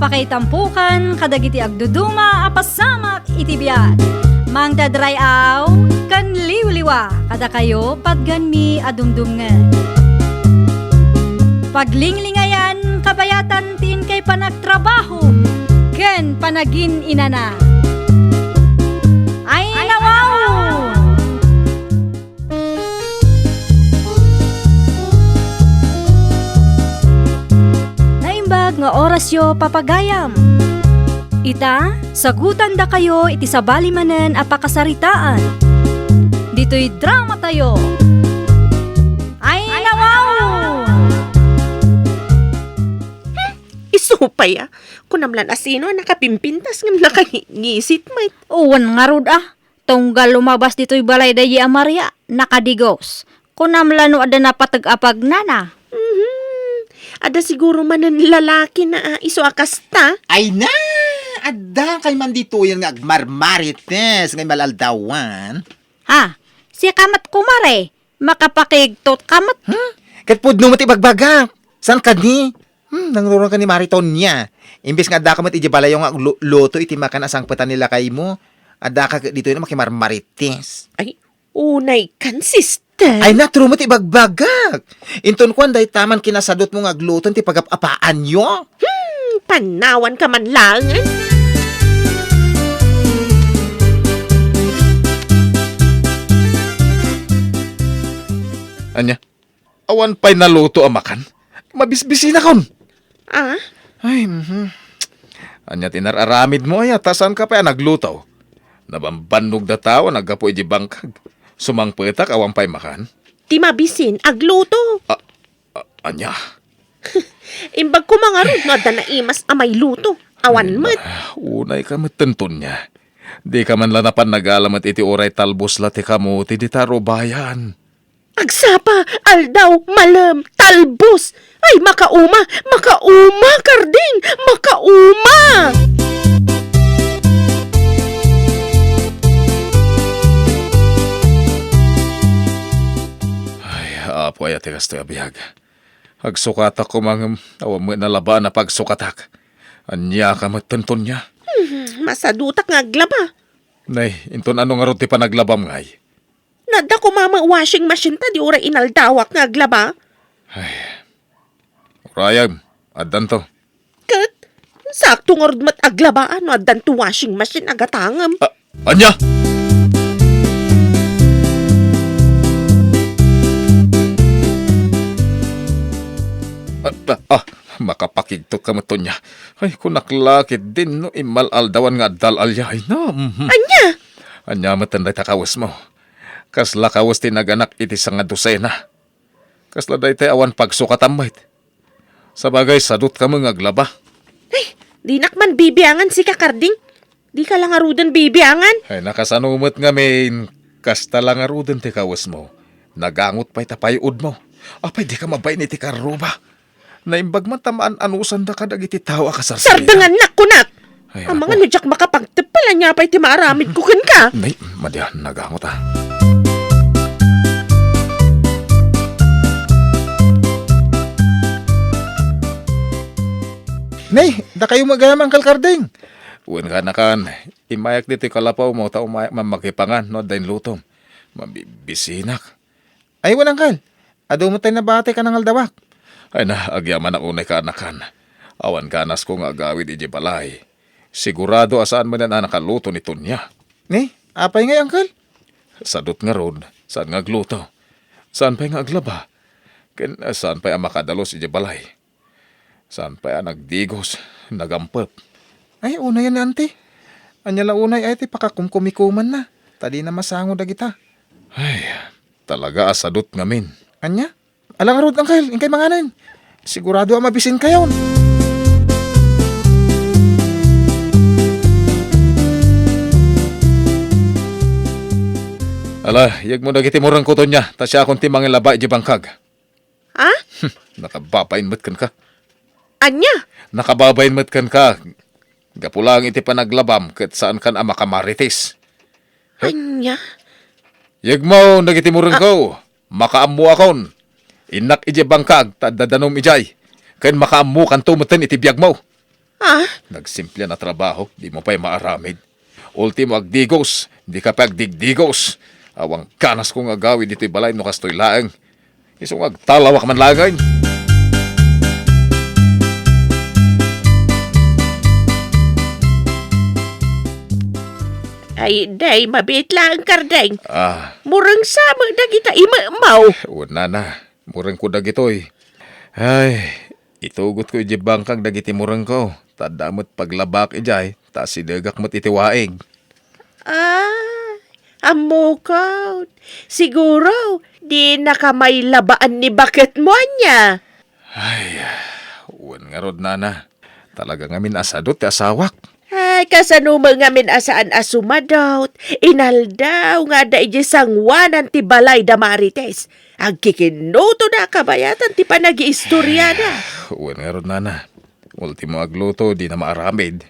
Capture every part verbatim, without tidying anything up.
Pakaitampokan kadagiti agduduma a pasamak iti biag. Mangted ray-aw ken liwliwa kadakayo patganmi a dumdumngeg. Paglinglingayan kabayatan ti inkay panagtrabaho ken panagin-inana. Ay, nawaw! Naimbag nga orasyo, papagayam. Ita, sagutandakayo iti sabali manen a pakasaritaan. Ditoy dramatayo. Ay, nawaw! Isu pay a. Kunam lan a sino a nakapimpintas ngem nakangisit met. Wen ngarud a. Tunggal lumabas ditoy balay daydi a Maria, nakadigos. Kunam la no adda napateg a pagnana. Mhm. Adda siguro manen lalaki na, ah, isu a kasta. Ay na! Adda kay man ditoyen nga agmarmarites nga imal-aldawan. Ha? Sika met, kumare, makapakigtot ka met. Hmm? Ket pudno met ibagbagak. Saan kadi? Hmm, nangrurong ka ni Mari Tonia. Imbes nga addaka met idiay balayo nga aglu-, luto iti makan a sangpetan ni lakaymo, addaka ket ditoy a makimarmarites. Ay, unay kan, sister. Ay, naturumo ti ibagbagak. Inton kuan, dayta man kinasadutmo nga agluto ti pagap-apaanyo. Hmm, panawan ka man laengen. Ania? Awan pay naluto a makan? Mabisbisinakon. Ah? Ay, mhm. Ania ti inar-aramidmo aya, ta saan ka pay a nagluto? Nabambannog da tao a naggapu iti bangkag. Sumangpetak, awan pay makan? Ti mabisin, agluto. A-, a-, ania? Imbag koma ngarud no adda naimas a mailuto. Awan met. Ay, na, unay ka met, Tonia. Di ka man la napan nagala met iti uray talbos la ti kamote dita rubayan. Agsapa, aldaw, malem, talbos. Ay, makauma, makauma, Karding, makauma! Ay, Apo, aya ti kastoy a biag. Agsukatak koma ngem awan met nalabaan a pagsukatak. Ania ka met, Tonia? Hmm, masadutak nga aglaba. Nay, inton ano ngarud ti panaglabam ngay? Nadda koma met washing machine ta di uray inaldawak nga aglaba. Ay. Urayem, addanto. Ket, sakto ngarud met aglaba no addanto washing machine a gatangem. A-, ania? Ah, ah, ah, makapakigtot ka met, Tonia. Ay, kunak la ketdin no immal-aldawan nga adda al-alia. Ay, na, mhm. Ania? Ania met dayta kawesmo? Kasla kawes ti naganak iti sangadosena. Kasla daytay awan pagsukatam met. Sabagay, sadut ka met nga aglaba. Ay, dinak man bibiangan sika, Karding. Dika la ngaruden bibiangan. Ay, nakasano met ngamin, kasta la ngaruden ti kawesmo. Nagangot pay ta pay-odmo. Apay, dika mabain iti karruba. Naimbag man ta maan-anusanda kadagiti tao a kasarsarita. Sardengannak, kunak! Ay, amangan no diak makapagteppel, ania pay ti maaramidko kenka? Nay, madian, nagangot, ah. Nay, dakayo met gayam, Uncle Karding. Wen, kaanakan, immayak ditoy kalapawmo ta umayak man makipangan no adda inlutom. Mabibisinak. Ay, wen, Uncle. Adu met tay nabati a nangaldawak. Ay na, agyamanak unay, kaanakan. Awan ganasko nga agawid idiay balay. Sigurado a saan manen a nakaluto ni Tonia. Ni, apay ngay, Uncle? Sadut ngarud, saan nga agluto. Saan pay nga aglaba. Ken, ah, saan pay a makadalus idiay balay. Saan pay a nagdigos, nagampep. Ay, unayen ni Auntie. Ania la unay ay ti pakakumkumikumanna, ta dina masango dagita. Ay, talaga a sadut ngamin. Ania? Ala ngarud, Uncle, inkay manganen. Sigurado a mabisinkayon. Ala, yegmo dagiti murengko, Tonia, ta siakon ti mangilaba idiay bangkag. Ha? Nakababain met kenka. Ania? Nakababain met kenka. Gapu laeng iti panaglabam ket saankan a makamarites. Ania? Yegmo dagiti murengko. Ah. Makaammoakon. Innak idiay bangkag ta adda danum idiay. Ken makaammokanto metten iti biagmo. Ah? Nagsimple a trabaho, dimo pay maaramid. Ultimo, agdigos, dika pay agdigdigos. Awan ganasko nga agawid ditoy balay no kastoy laeng. Isu nga agtalawak man laeng. Ay, day, mabiit laeng, Kardeng. Ah. Mureng sa met dagita imemaw. Wen, nana, murengko dagitoy. Ay, itugotko idiay bangkag dagiti murengko. Ta adda met paglabak idiay, ta asidegak met iti waig. Ah, ammokon. Siguro, dinaka mailabaan ni baketmo, ania? Ay, wen ngarud, nana. Talaga ngamin a sadut ti asawak. Ay, kasano met ngamin a saan a sumadut, inaldaw nga adda idiay sangoanan ti balay da Marites. Agkikinnuto da kabayatan ti panagiistoriana. Wen ngarud, nana. Ultimo, agluto, dina maaramid.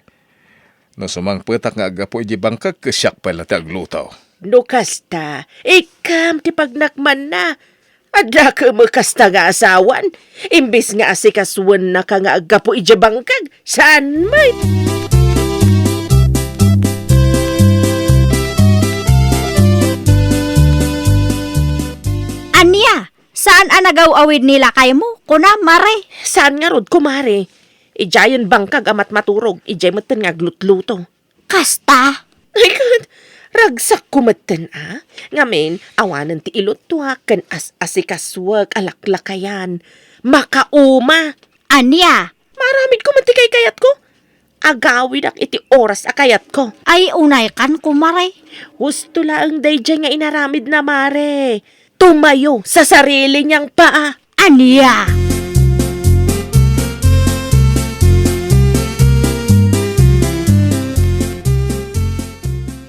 No sumangpetak nga aggapu idiay bangkag, ket siak pay la ti agluto. No kasta, ikkam ti pagnakmanna. Adda kamo kasta nga asawan, imbes nga asikasuennaka nga aggapu idiay bangkag, saan met? Ania? Saan a nagaw-awid ni lakaymo? Kuna, mare. Saan ngarud, kumare? Idiayen bangkag a matmaturog, idiay metten nga aglutluto. Kasta? Ay, ket, ragsakko metten a. Ngamin, awanen ti iluttuak ken as-asikasuek a laklakayan. Makauma. Ania? Maaramidko met ti kaykayatko. Agawidak iti oras a kayatko. Ay, unaykan, kumare. Husto laeng daydiay nga inaramidna, mare. Tumayo sa sarili niyang paa. Ania?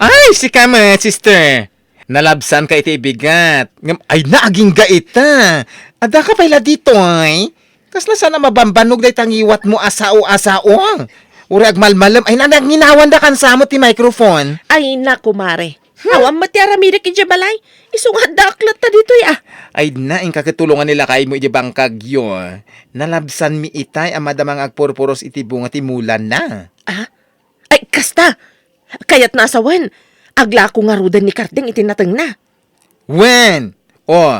Ay, sika met, sister. Nalabsanka iti ibigat. Ngem, ay na, agingga ita. Addaka pay la ditoy? Kasla saan a mabambannog dayta ngiwatmo a sao a sao? Uray agmalmalem. Ay na, nanginawanda kansa met ti microphone. Ay na, kumare. Huh? Awan met ti aramidek idiay balay. Isu nga addaak latta ditoy, ah. Ay na, inka ket tulongan ni lakaymo idiay bangkagyo. Nalabsanmi itay a madama nga agpurpuros iti bunga ti mulana. Ah? Ay, kasta! Kayatna a sawen, aglako ngaruden ni Kardeng iti natengna. Wen! O,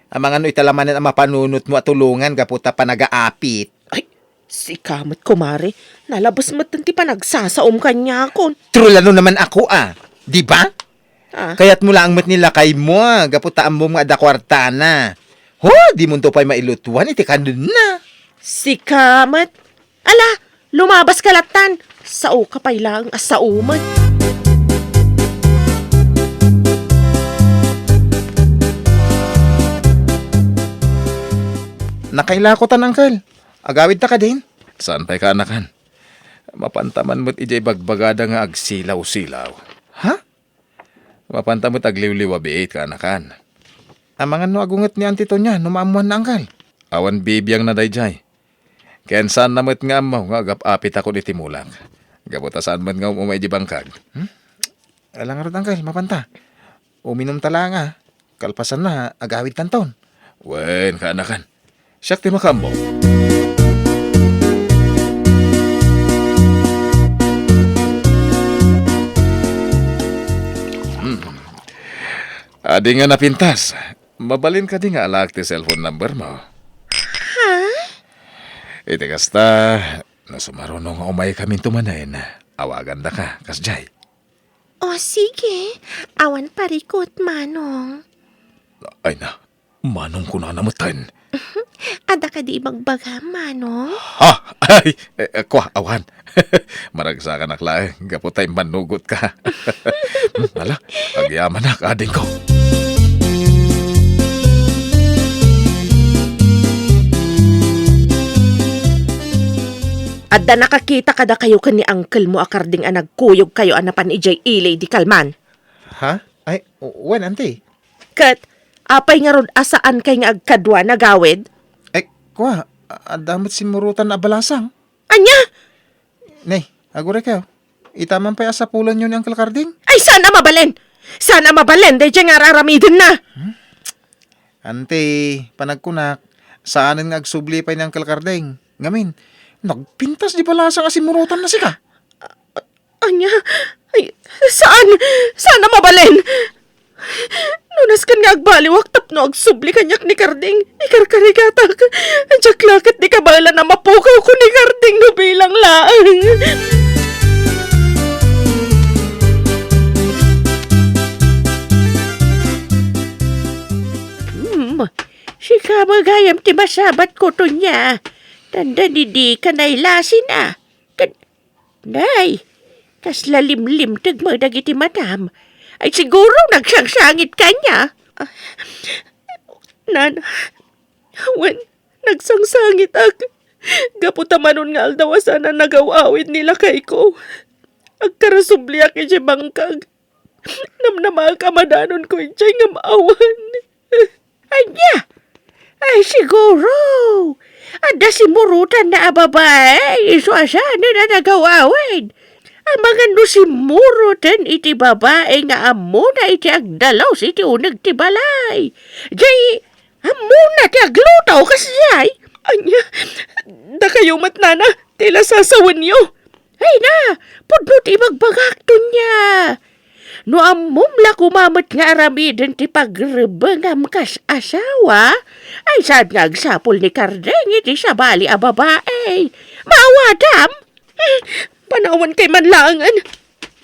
amangan no ita la manen a mapanunotmo a tulongan gapu ta panagaapit. Ay, sika met, kumare. Nalabes met ti panagsasaom kaniakon. Trulalo naman ako, a. Di ba? Ah. Kayatmo laeng met ni lakaymo, a, gapu ta ammom nga adda kuartana. Ho, dimonto pay mailutuan iti kanenna. Sika met. Ala, lumabas ka lattan. Sao ka pay laeng a sao met. Nakailakotan, Uncle. Agawidta kadin? Saan pay kaanakan? Mapanta man met idiay bagbagada nga agsilaw-silaw. Ha? Mapanta met agliwliwa biit, kaanakan. Amangan no agunget ni Auntie Tonia no maammoanna, Uncle? Awan bibiangna daydiay. Ken saanna met nga ammo nga agap-apitakon iti mulak. Gapu ta saan met nga um-uma idiay bangkag. Hmm? Ala ngarud, Uncle, mapanta. Uminumta laeng, a. Kalpasanna, agawidtanton. Wen, kaanakan. Siak ti makaammo. Hmm. Adi nga napintas. Mabalin kadi nga alaek ti cellphone number mo? Ha? Iti kasta, no sumaruno nga umaykaminto manen, awagandaka, kasdiay. O, sige. Awan parikut, Manong. Ay na, Manong kunana metten. Adda kadi ibagbagam, Manong? Ha? Ay, eh, eh, kua, awan. Maragsakanak laeng, gapu ta immannugotka. Hmm, ala, agyamanak, adingko. Adda nakakita kadakayo ken ni uncle mo a Karding a nagkuyogkayo a napan idiay ili idi kalman? Ha? Ay, wen, Auntie. Ket, apay ngarud a saankay nga agkadua, nagawid? Ay, kua, a-, adda met simmurotan a balasang. Ania? Nay, aguray kayo. Ita man pay a sapulanyo ni Uncle Karding? Ay, saan a mabalin? Saan a mabalin daydiay nga ar-aramidenna? Hmm? Auntie, panagkunak, saanen nga agsubli pay ni Uncle Karding. Ngamin, Nagpintas di balasang a simmurutanna sika? Ania? Ay, saan? Saan a mabalin? No nasken nga agbaliwak tapno agsubli kaniak ni Karding, ikarkarigatak. Diak la ket di kabaelan a mapukawko ni Karding no bilang laeng. Hmm, sika met gayam ti masabatko, Tonia. Tanda didi ka nailasina. Ken, nay, kasla limlimteg met dagiti matam. Ay, siguro nagsangsangit kaniak. Ah, nana, wen, nagsangsangitak. Gapu ta manon nga aldaw a saan a nagaw-awid ni lakayko, agkarasubliak idiay bangkag. Namnamaak a madanonko idiay ngem awan. Ania? Ay, siguro, adda simmurutanna a babai isu a saanen a nagaw-awid. Amangan no simmuroten iti babai nga ammona iti agdalus iti uneg ti balay. Jay, ammona ti agluto, kasjay. Ania? Dakayo met, nana, ti la sasawenyo. Ay na, pudno ti ibagbagak, Tonia. No ammom la koma met nga aramiden ti pagrebbengam kas asawa, ay saan nga agsapul ni Karding iti sabali a babai. Maawadam? Hmm, panawankay man laengen.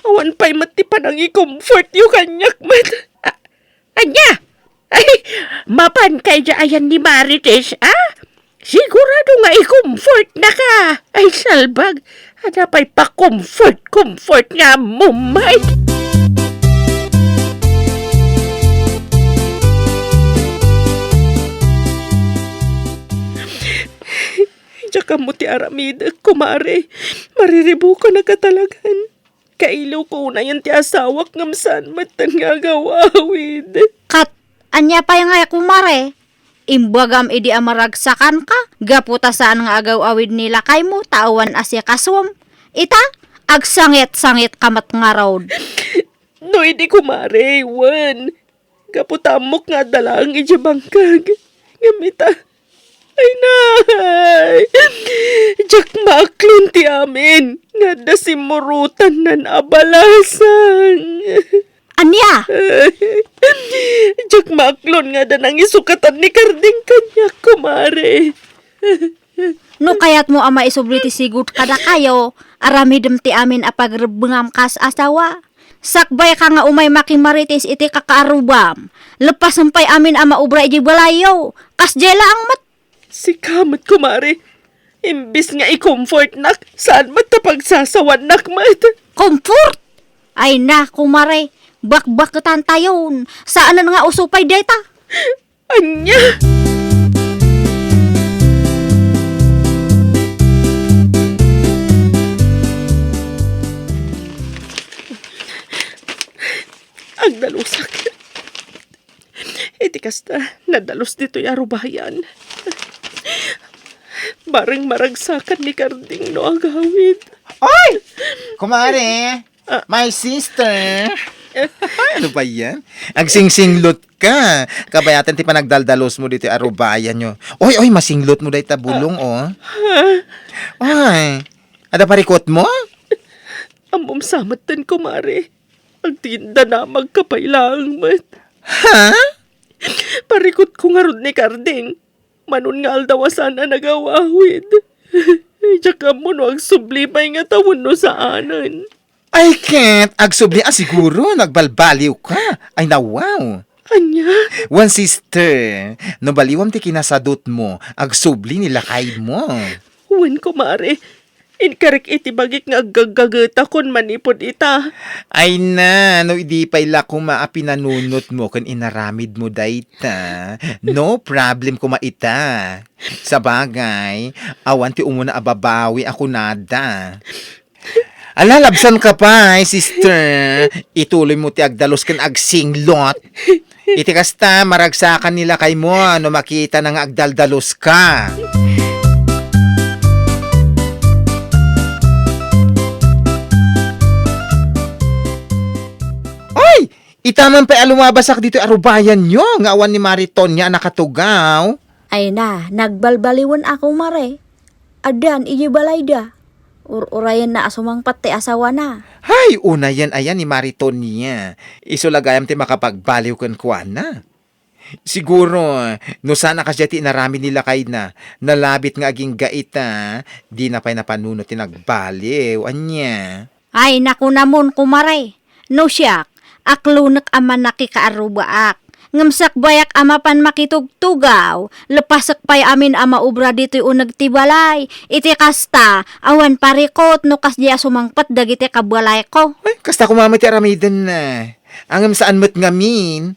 Awan pay met ti panangi-comfortyo kaniak met. A-, Ania? Ay, mapankay idiay ayan ni Marites, a? Sigurado nga i-comfortnaka. Ay, salbag. Adda pay pa-comfort-comfort nga ammom, ay. Diak ammo ti aramidek, kumare. Mariribukanaka talagan. Kailiwko unayen ti asawak ngem saan metten nga agaw-awid. Ket ania pay ngay, kumare? Imbagam idi a maragsakanka gapu ta saan nga agaw-awid ni lakaymo ta awan asikasuem. Ita, agsangit-sangitka met ngarud. No idi, kumare, wen. Gapu ta ammok nga adda laeng idiay bangkag. Ngem ita, ay nay, diak maaklon ti amin nga adda simmurutannan a balasang. Ania? Diak maaklon nga adda nangisukatan ni Karding kaniak, kumare. No kayatmo a maisubli ti sigud kadakayo, aramidem ti amin a pagrebbengam kas asawa. Sakbayka nga umay makimarites iti kakaarrubam. Leppasem pay amin a maubra idiay balayyo. Kasdiay laeng met. Sika met, kumare. Imbes nga i-comfortnak, saan met ta pagsasawannak met. Comfort? Ay na, kumare. Bakbaketantayon. Saanen nga uso pay dayta. Ania? Agdalusak. Iti kasta, nadalus ditoy a rubayan. Bareng maragsakan ni Karding no agawid. Oy! Kumare! Ah. My sister! Eh. Ano ba yan? Agsingsinglot ka. Kabayatan ti panagdaldalus mo ditoy a rubayan nyo. Oy, oy, masinglot mo dayta bulong, oh. Ah. Ay, ada parikot mo? Ammom sa metten, kumare. Agtinda na magkapay laeng met. Ha? Parikot ko ngarud ni Karding. Manon nga aldaw a saan a nagawawid. Diak ammo no agsubli pay ngata wenno saanen. Ay, ket agsubli a siguro, nagbalbaliw ka. Ay, nawaw. Ania? Wen, sister, no baliwam ti kinasadut mo, agsubli ni lakay mo. Wen, kumare. Inkarek iti bagik nga aggaggagetakon manipud ita. Ay na, no idi pay la koma a pinanunot mo ken inaramid mo dayta, no problem koma ita. Sabagay, awan ti umuna a babawi a kunada. Ala, labsan ka pay, sister. Ituloy mo ti agdalus ken agsinglot. Iti kasta, maragsakan ni lakay mo no makitana nga agdaldalus ka. Oy! Ita man pay a lumabasak ditoy a rubayan nyo nga awan ni Mari Tonia a nakatugaw. Ay na, nagbalbaliwen ako, mare. Addan idiay balayda. Ur-urayenna a sumangpet ti asawana. Hay, unayen aya ni Mari Tonia. Isu la gayam ti makapagbaliw kenkuana. Siguro, no saan a kasdiay ti inaramid ni lakayna, nalabit nga agingga ita, dina pay napanunot ti nagbaliw. Ania? Ay, nakunamon, kumare. No siak, aklonek a mannakikaarrubaak. Ngem sakbayak a mapan makitugtugaw, lepasek pay amin a maubra ditoy uneg ti balay. Iti kasta, awan parikut no kasdiay a sumangpet dagiti kabalayko. Ay, kasta koma met ti aramiden. Ngem saan met ngamin,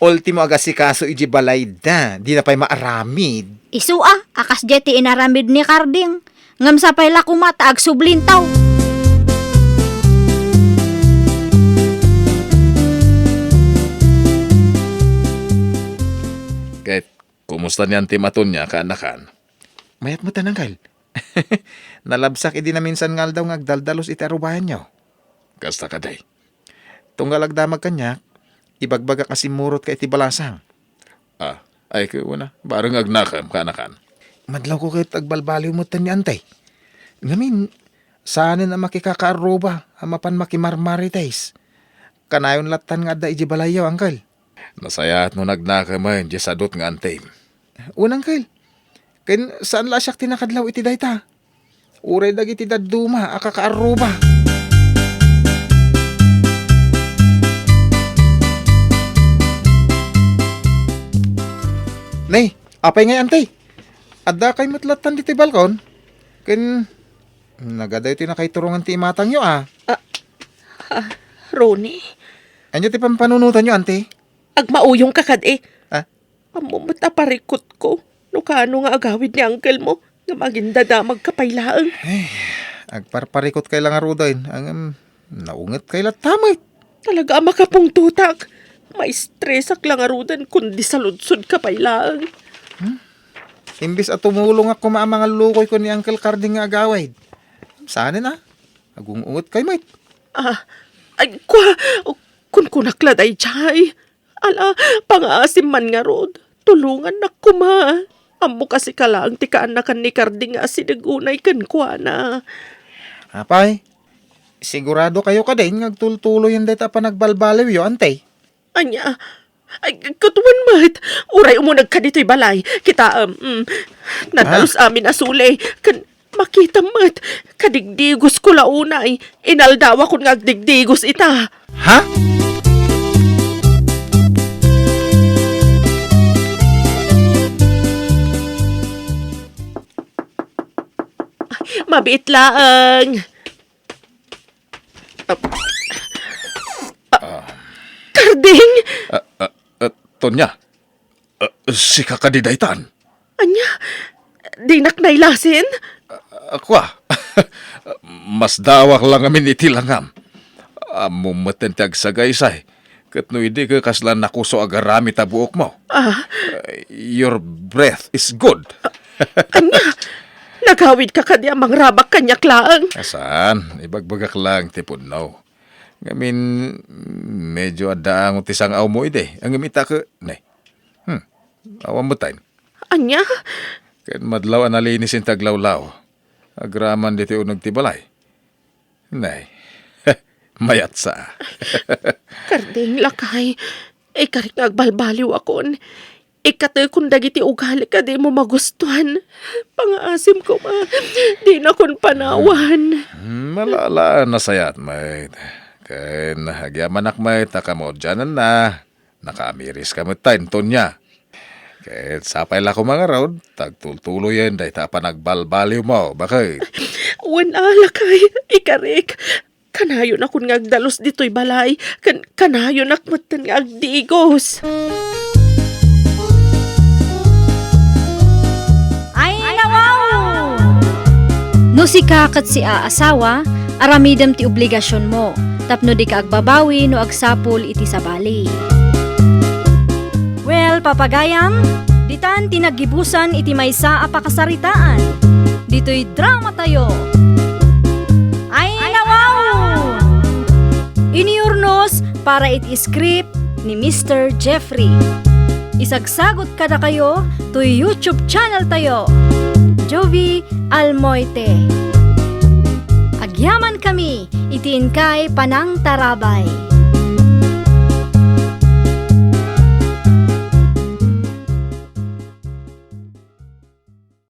ultimo agasikaso iti balayda, dina pay maaramid. Isu a, a kasdiay ti inaramid ni Karding. Ngem sapay la koma ta agsublinto. Ket kumusta ni Auntie Matonia, kaanakan? Mayat met, Uncle. Nalabsak idi naminsan nga aldaw nga agdaldalus iti arubayanyo. Kasta kadi. Tunggal agdamag kaniak, ibagbagak a simmurot ka iti balasang. Ah, ay, kuna, bareng agnakem, kaanakan. Madlawko ket agbalbaliw metten ni Auntie. Ngamin, saanen a makikakaarruba a mapan makimarmarites. Kanayon lattan nga adda idiay balayyo, Uncle. Nasayaat no nagnakemen diay sadut nga Auntie. Wen, Uncle. Ken saan la a siak ti nakadlaw iti dayta. Uray dagiti dadduma a kakaarruba. Nay, apay ngay, Auntie? Addakay met lattan ditoy balkon? Ken nagadayo ti nakaiturongan ti imatangyo, a. Ah, ah, Ronnie? Ania ti pampanunotanyo, Auntie? Agmauyongka kadi. Ah? Ammom met a parikutko no kaano nga agawid ni uncle mo nga mangindadamagka pay laeng. Ay, agparparikutkay la ngaruden, ngem naungetkay latta met. Talaga a makapungtotak. Maistresak la ngaruden kundi saludsodka pay laeng. Hmm? Imbes a tumulongak koma a mangallukoy ken ni Uncle Carding nga agawid, saanen a, agung-ungetkay met. Ah, ay, kua, kunkunak la daydiay. Ala, pangaasim man ngarud. Tulongannak koma. Ammo kasika laeng ti kaanakan ni Carding nga asideg unay kenkuana. Apay, sigurado kayo kadin nga agtultuloyen dayta a panagbalbaliwyo, Auntie? Ania? Ay, ket wen met. Uray umunegka ditoy balay. Kitaem, mm, nadalus amin a suli. Ken makitam met, kadigdigosko la unay. Inaldawakon nga agdigdigos ita. Ha? Mabiit laeng. Ah, ah, Carding! Ah, ah, ah, Tonya, ah, sika kadi daytan? Ania? Dinak nailasin? Ah, kua, masdawak la ngamin iti langam. Ammom metten ti agsagaysay, ket no idi ket kasla nakuso a garamit a buokmo. Ah. Your breath is good. Ania? Nagawidka kadi a mangrabak kaniak laeng? Ah, saan, ibagbagak laeng ti pudno. Ngamin, medyo adda ango ti sang-awmo idi. Ngem ita ket, ne. Hmm, awan met tayo. Ania? Ken madlaw a nalinis inti aglawlaw. Agraman ditoy uneg ti balay. Nay, mayatsa. Carding, lakay, ikarik nga agbalbaliwakon. Ikkatekon dagiti ugalik a dimo magustuan. Pangaasim koma, dinakon panawan. Hmm, malala, nasayaat met. Ken agyamanak met a kamaudiananna, nakaamiriska met tayo, Tonya. Ket sapay la koma ngarud, ta agtultuloyen dayta a panagbalbaliwmo, baket. Wen a, lakay, ikarik. Kanayonakon nga agdalus ditoy balay, ken kanayonak metten nga agdigos. Ay, nawaw! No sika ket siak a asawa, aramidem ti obligasionmo tapno dika agbabawi no agsapul iti sabali. Well, papagayam, ditan ti naggibusan iti maysa a pakasaritaan. Ditoy dramatayo. Ay, nawaw! Inurnos para iti script ni Mister Jeffrey. Isagsagot kadakayo toy YouTube channel tayo. Jovi Almoite. Agyamankami iti inkay panangtarabay.